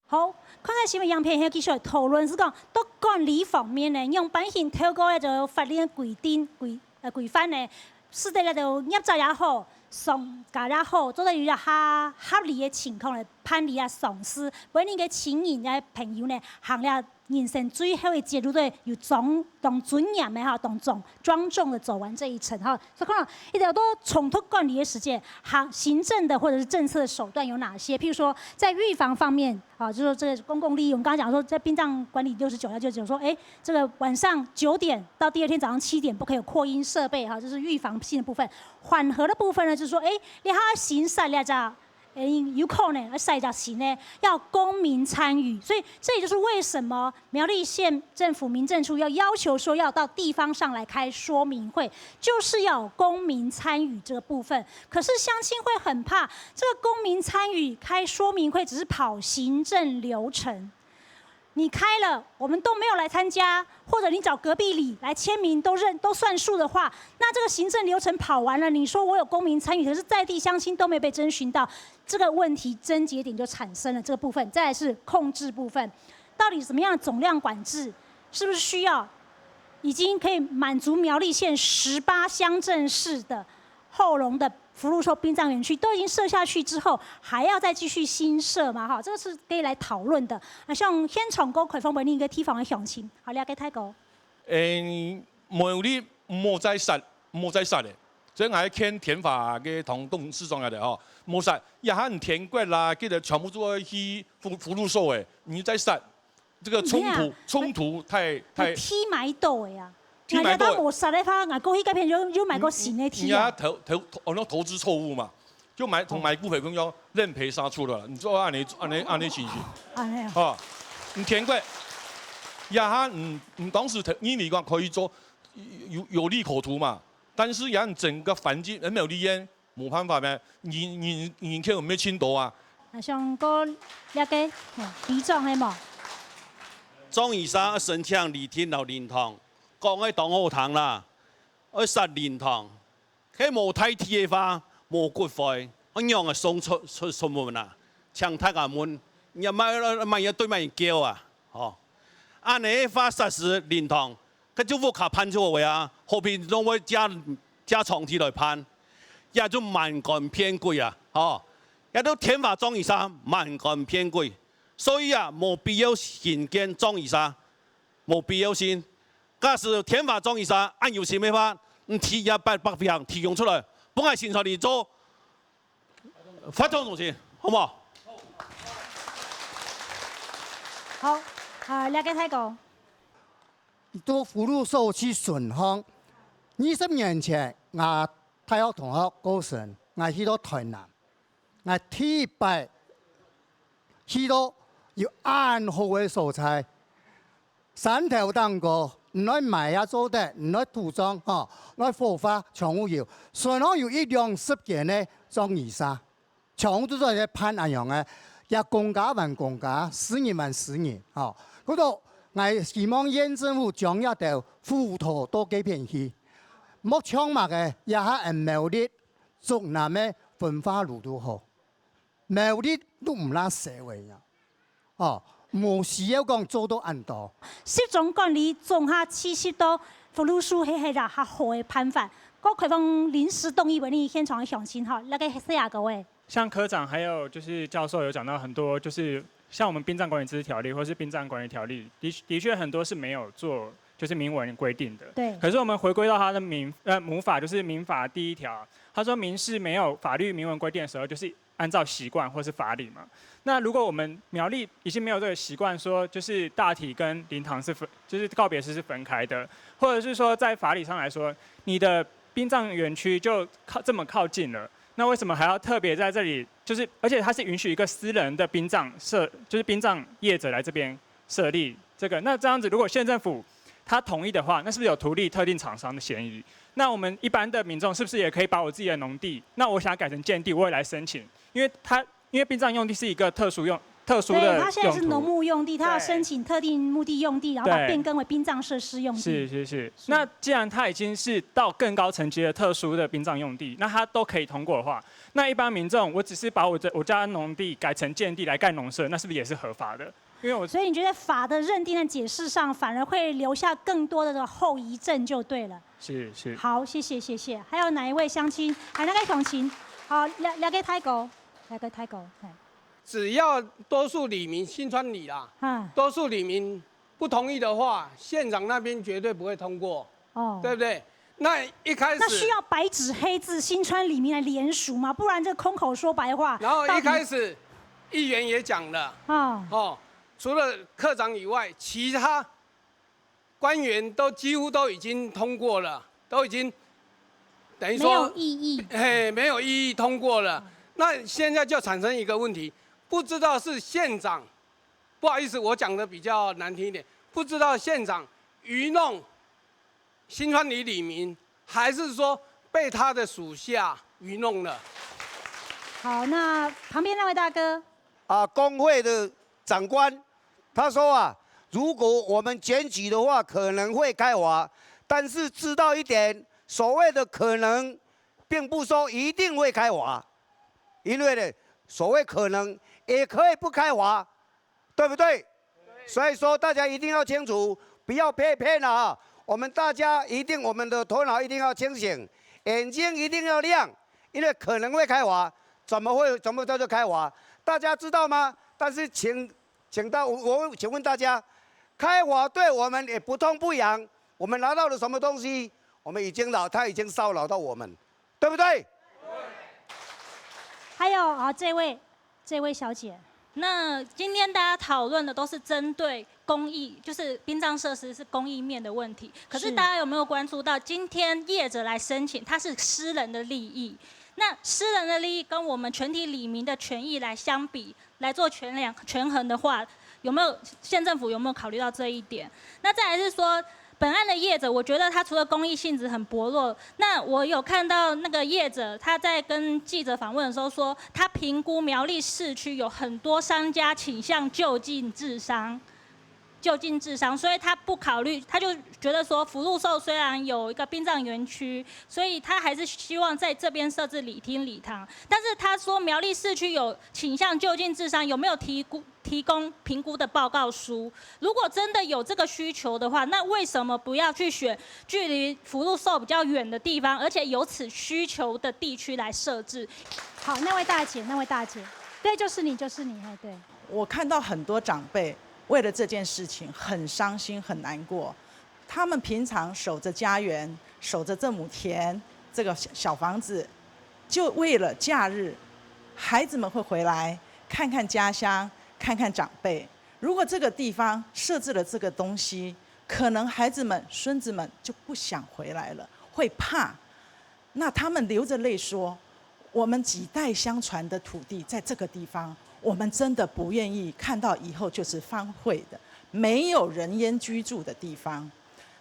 好，看到新聞影片，還有繼續討論，係講到管理方面呢，仰般形透過這種法令規定、規，呃，規範呢， 使得這兜業者也好，商家也好，做得有一下合理个情況來辦理啊喪事，分你个親人个朋友呢，行了人生最後一節路，都有莊，當尊嚴个哈，當莊，莊重的走完這一程哈。所以看到一直到衝突管理个時節，行，行政的或者是政策的手段有哪些？譬如說，在預防方面， 啊，就是說這個公共利益，我們剛剛講說，在殯葬管理六十九條就講說，哎，這個晚上九點到第二天早上七點不可以有擴音設備，哈，這是預防性的部分。緩和的部分呢，就是說，哎，你還要行善了，這樣，哎，有可能要善了行呢，要公民參與。所以這也就是為什麼苗栗縣政府民政處要要求說，要到地方上來開說明會，就是要有公民參與這個部分。可是鄉親會很怕，這個公民參與開說明會只是跑行政流程，你開了，我們都沒有來參加，或者你找隔壁里來簽名都認，都算數的話，那這個行政流程跑完了，你說我有公民參與，可是在地鄉親都沒被徵詢到，這個問題症結點就產生了。這個部分，再來是控制部分，到底什麼樣的總量管制，是不是需要已經可以滿足苗栗縣十八鄉鎮市的後龍的福祿壽殯葬園區都已經設下去之後，還要再繼續新設嘛？哈，這個是可以來討論的。啊，像現場溝開放分你一個地方的鄉親，好，了解太高。誒，無有你，莫再殺，莫再殺咧。所以𠊎勸田法个同董事長个吼，莫殺，也喊田國啦，這個全部都要去福，福祿壽誒，你再殺，這個衝突，你看啊，衝突太，太，地買到的啊。地買到的。人家都無殺的話，𠊎過去該片就，就買過新的地啊。你，你，你要投，投，投，哦，那投資錯誤嘛，就買，同買股票跟講認賠殺出了啦。你做按呢，按呢，按呢情形。按呢啊。哦，你田國，這下，嗯，嗯，當時認為講可以做，有，有利可圖嘛，但是也整個環境，M L D N，無辦法咩，人，人，人口毋係盡多啊。啊，像過這個，嘿，里長係無？張醫生愛申請禮廳摎靈堂，講个當好聽啦，愛設靈堂， 係無大體个話，無骨灰，仰般送出，出，出門啊？請大家問，你莫，莫，莫對莫人叫啊，吼。恁呢个話設施靈堂，該就屋下辦就好个啊，何必攏愛借，借場地來辦？也就蠻官騙鬼啊，吼。也就天花張醫生蠻官騙鬼，所以啊，無必要興建張醫生，無必要性。 假使天花張醫生恁有心个話，你提一百，百平提供出來，分𠊎新村里做發展中心，好無？好，啊，這個大哥。到福祿壽去巡航，二十年前，𠊎大學同學過身，𠊎去到台南，𠊎第一擺去到有恁好个所在， 山頭頂高，你愛埋也做得，你愛土葬，吼，你愛火化，全部有。順後有一兩十間个葬儀社，全部都做得辦恁樣个，也公家還公家，私人還私人，吼。故所，𠊎希望縣政府將這兜輔導到該片去，莫像麼个，這下恩苗栗竹南个焚化爐都好。 苗栗都毋罅燒个呀。哦，無需要講做到恁多。集中管理總下其實到福祿壽係係較好个辦法。過開放臨時動議為你現場个鄉親吼，那個細阿哥誒。像科長還有就是教授有講到很多，就是像我們殯葬管理自治條例或是殯葬管理條例，的，的確很多是沒有做，就是明文規定的。對。可是我們回歸到它的民，呃，母法，就是民法第一條，他說民事沒有法律明文規定的時候，就是 按照習慣或是法理嘛。那如果我們苗栗已經沒有這個習慣，說就是大體跟靈堂是分，就是告別式是分開的，或者是說在法理上來說，你的殯葬園區就靠，這麼靠近了，那為什麼還要特別在這裡？就是，而且它是允許一個私人的殯葬社，就是殯葬業者來這邊設立這個，那這樣子，如果縣政府他同意的話，那是不是有圖利特定廠商的嫌疑？那我們一般的民眾是不是也可以把我自己的農地，那我想改成建地，我也來申請，因為他，因為殯葬用地是一個特殊用，特殊的對，它現在是農牧用地，它要申請特定牧地用地，然後把它變更為殯葬設施用地。是是是。那既然它已經是到更高層級的特殊的殯葬用地，那它都可以通過的話，那一般民眾，我只是把我的，我家農地改成建地來蓋農舍，那是不是也是合法的？ 因為我所以你覺得法的認定和解釋上，反而會留下更多的這個後遺症就對了。是是。好，謝謝謝謝。還有哪一位鄉親？還有哪個鄉親？好，這，這個大哥，這個大哥，嘿。只要多數里民，新村里啦，嗯。多數里民不同意的話，縣長那邊絕對不會通過，哦。對不對？那一開始那需要白紙黑字，新村里民來聯署嗎？不然這空口說白話。然後一開始，議員也講了，啊。哦，除了科長以外，其他官員都幾乎都已經通過了，都已經等於說沒有異議。嘿，沒有異議通過了。那現在就產生一個問題，不知道是縣長，不好意思，我講的比較難聽一點，不知道縣長愚弄 新村里里民，還是說被他的屬下愚弄了？好，那旁邊那位大哥。啊，工會的長官，他說啊，如果我們檢舉的話，可能會開罰，但是知道一點，所謂的可能，並不說一定會開罰，因為呢，所謂可能也可以不開罰， 對不對？所以說大家一定要清楚，不要被騙了啊！我們大家一定，我們的頭腦一定要清醒，眼睛一定要亮，因為可能會開罰，怎麼會，怎麼叫做開罰？大家知道嗎？但是請，請到，我，我請問大家，開罰對我們也不痛不癢，我們拿到了什麼東西？我們已經老，他已經騷擾到我們，對不對？還有啊，這位，這位小姐。那今天大家討論的都是針對公益，就是殯葬設施是公益面的問題。可是，是。大家有沒有關注到，今天業者來申請，它是私人的利益。那私人的利益跟我們全體里民的權益來相比，來做權量，權衡的話，有没有县政府有没有考虑到这一点？那再来是说，本案的业者，我觉得他除了公益性质很薄弱，那我有看到那个业者他在跟记者访问的时候说，他评估苗栗市区有很多商家倾向就近治商。就近治商，所以他不考虑，他就觉得说福禄寿虽然有一个殡葬园区，所以他还是希望在这边设置礼厅礼堂。但是他说苗栗市区有倾向就近治商，有没有提供提供评估的报告书？如果真的有这个需求的话，那为什么不要去选距离福禄寿比较远的地方，而且有此需求的地区来设置？好，那位大姐，那位大姐，对，就是你，就是你，哎，对。我看到很多长辈为了这件事情很伤心、很难过。他们平常守着家园，守着这亩田、这个小房子，就为了假日，孩子们会回来看看家乡，看看长辈。如果这个地方设置了这个东西，可能孩子们、孙子们就不想回来了，会怕。那他们流着泪说：我们几代相传的土地在这个地方，我们真的不愿意看到以后就是荒废的，没有人烟居住的地方。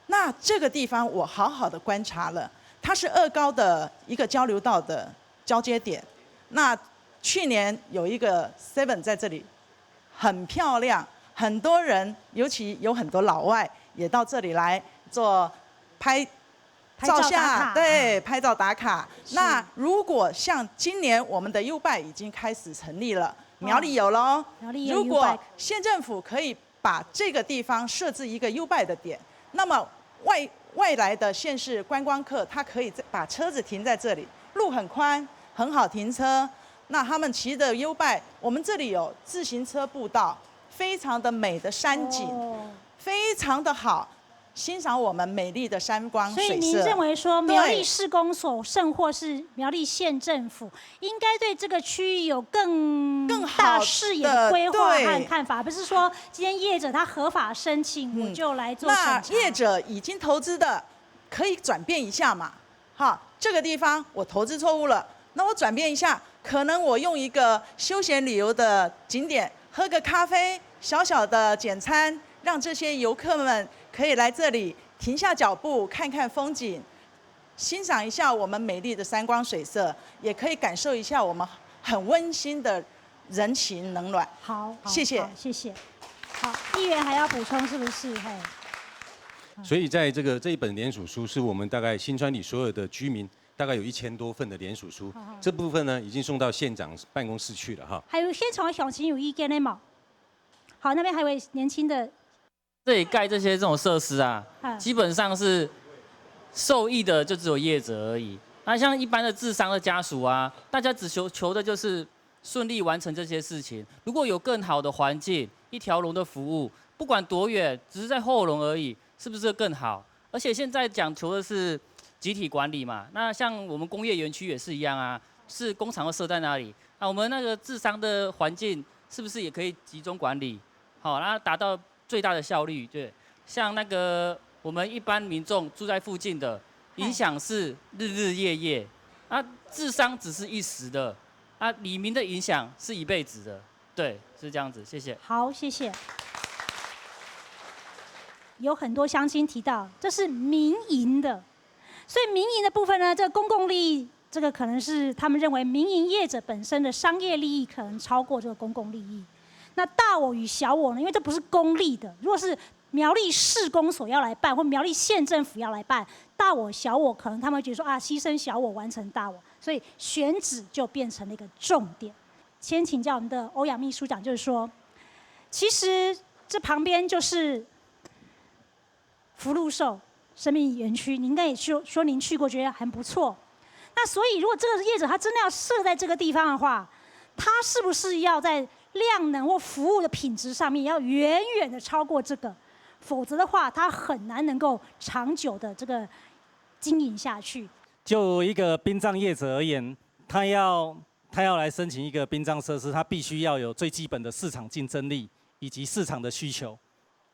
那这个地方我好好的观察了，它是二高的一个交流道的交接点。那去年有一个 Seven 在这里，很漂亮，很多人，尤其有很多老外也到这里来做拍拍照照相，打卡对，拍照打卡。那如果像今年我们的 U-Bike 已经开始成立了，苗栗有喽。苗栗有如果 U-Bike 县政府可以把这个地方设置一个 U-Bike 的点，那么外外来的县市观光客，他可以把车子停在这里，路很宽，很好停车。那他们骑着 U-Bike，我们这里有自行车步道，非常的美的山景，哦非常的好，欣赏我们美丽的山光水色。所以您认为说，苗栗对市公所，甚或是苗栗县政府，应该对这个区域有更更好大视野的规划的对和看法，不是说今天业者他合法申请，我就来做那审查。业者已经投资的，可以转变一下嘛。哈，这个地方我投资错误了，那我转变一下，可能我用一个休闲旅游的景点，喝个咖啡，小小的简餐，让这些游客们可以来这里停下脚步，看看风景，欣赏一下我们美丽的山光水色，也可以感受一下我们很温馨的人情冷暖。好，好谢谢好谢谢。好，议员还要补充是不是？嘿，所以在这个这一本联署书是我们大概新川里所有的居民大概有一千多份的联署书，这部分呢已经送到县长办公室去了哈。还有现场的乡亲有意见的吗？好，那边还有一位年轻的，这里盖这些这种设施啊，嗯基本上是受益的就只有业者而已。那像一般的治商的家属啊，大家只求求的就是顺利完成这些事情。如果有更好的环境，一条龙的服务，不管多远，只是在后龙而已，是不是更好？而且现在讲求的是集体管理嘛，那像我们工业园区也是一样啊，是工厂要设在哪里？那我们那个治商的环境是不是也可以集中管理？好，那达到最大的效率。对，像那个我们一般民众住在附近的，影响是日日夜夜，啊，治商只是一时的，啊，里民的影响是一辈子的。对，是这样子。谢谢。好，谢谢。有很多乡亲提到，这是民营的，所以民营的部分呢，这个公共利益，这个可能是他们认为民营业者本身的商业利益可能超过这个公共利益。那大我与小我呢？因为这不是公立的，如果是苗栗市公所要来办，或苗栗县政府要来办，大我小我可能他们会觉得说啊，牺牲小我完成大我，所以选址就变成了一个重点。先请教我们的欧阳秘书长，就是说，其实这旁边就是福禄寿生命园区，你应该也去说您去过，觉得很不错。那所以，如果这个业者他真的要设在这个地方的话，他是不是要在量能或服务的品质上面要远远的超过这个？否则的话，他很难能够长久的这个经营下去。就一个殡葬业者而言，他要他要来申请一个殡葬设施，他必须要有最基本的市场竞争力以及市场的需求。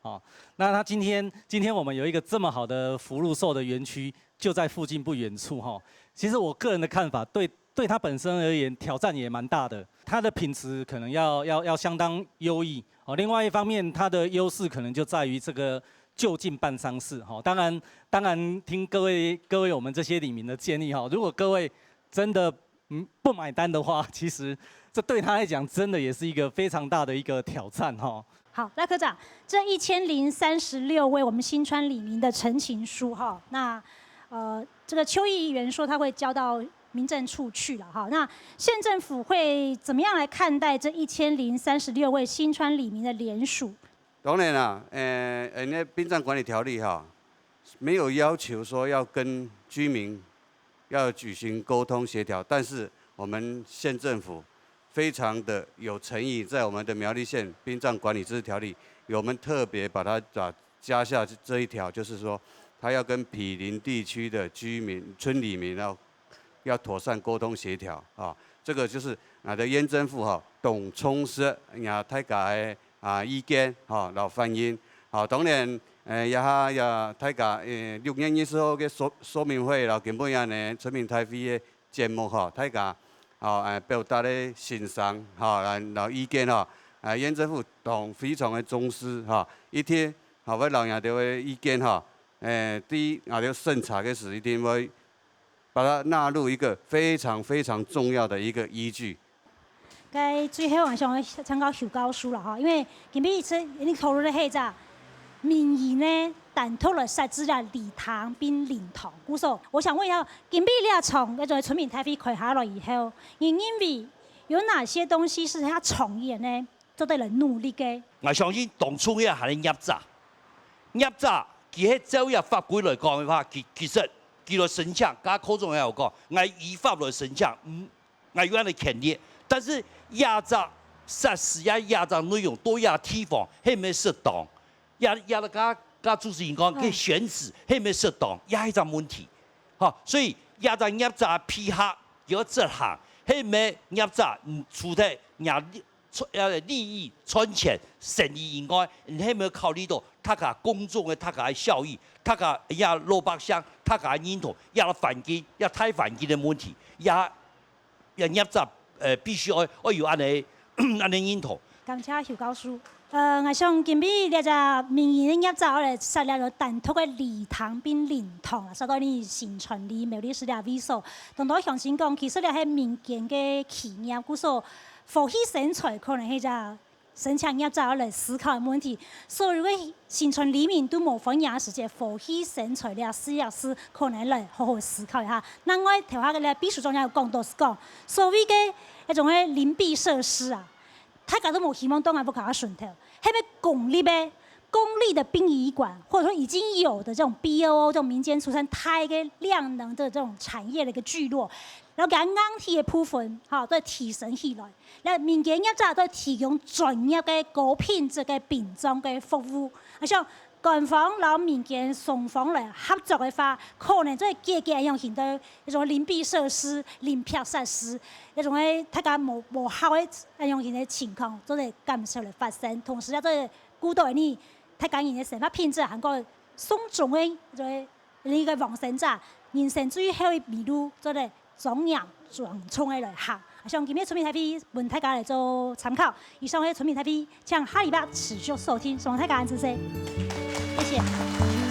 哦，那他今天今天我们有一个这么好的福禄寿的园区，就在附近不远处哈。其实我个人的看法，对对他本身而言挑战也蛮大的，它的品质可能要要要相当优异哦。另外一方面，它的优势可能就在于这个就近办丧事哈。当然，当然听各位各位我们这些里民的建议哈，如果各位真的嗯不买单的话，其实这对他来讲真的也是一个非常大的一个挑战哈。好，赖科长，这一千零三十六位我们新村里民的陈情书哈，那呃，这个邱议员说他会交到民政处去了哈，那县政府会怎么样来看待这一千零三十六位新村里民的联署？当然啦，呃，因为殡葬管理条例哈，没有要求说要跟居民要举行沟通协调，但是我们县政府非常的有诚意，在我们的苗栗县殡葬管理自治条例，有我们特别把它把加下这一条，就是说，他要跟毗邻地区的居民、村里民要要妥善沟通协调啊。这个就是啊的县政府哈，当重视啊大家的啊意见哈，然后反映。好，当然，呃，也哈也大家呃六月二十号个说说明会，然后根本样呢村民大会个节目哈，大家好，呃，表达个心声哈，然后意见哈，呃，县政府当非常的重视哈，一定好会老人家的意见哈，呃，第一啊，就审查个时一定会把它纳入一个非常非常重要的一个依据。該最後還想請教邱教授啦哈，因為今晡日一直你討論个係隻民意呢，單獨來設置啊禮堂變靈堂。故所，我想問一下，今晡日這場該種村民大會開下來以後，你認為有哪些東西是較長遠呢，做得來努力个？我相信當重要還係業者，業者佢係照這法規來講个話，其其實佢來申請，剛剛科長也有講，𠊎依法來申請，嗯，𠊎有恁个權利。但是這隻設施啊，這隻內容到這地方係毋係適當？這這个剛剛主持人講，嗯佢選址係毋係適當，也係一隻問題。吼，所以這隻業者配合有執行，係毋係業者嗯除忒若利呃利益賺錢生意以外，你係毋係考慮到大家公眾个大家个效益，大家這老百姓大家个認同，這環境，這大環境个問題，這 這業者呃必須愛愛有恁呢恁呢認同。感謝邱教授。呃，𠊎想今晡日這隻民營个業者愛來設立个單獨个禮堂變靈堂啦，設到你新村里苗栗市這位所。當多鄉親講，其實這係民間个企業，故所和氣生財可能係隻 申請業者愛來思考个問題。所有个新村里民都無歡迎个時節，和氣生財這四隻字可能來好好思考一下。另外，頭下个這秘書長也有講到係講，所謂个那種个鄰避設施啊，大家都無希望當然不搞到順頭，係毋係公立个、公立的殯儀館，或者說已經有的這種B O O這種民間慈善大个量能的這種產業的一個聚落，然後給它硬體的部分，哈，再提升起來。 該民間業者都提供專業个高品質个殯葬个服務。啊，像官方摎民間雙方來合作个話，可能就會解決恁樣形个一種鄰避設施、鄰避設施，一種个大家無無效个恁樣形个情況，做得減少來發生。同時啊，做得顧到你大家人个生活品質，還過送終个一種个 你个往生者人生最後一里路，做得莊嚴莊重个來行。啊，像今日村民大會分大家來做參考。以上係村民大會，請下禮拜持續收聽，希望大家恁仔細，謝謝。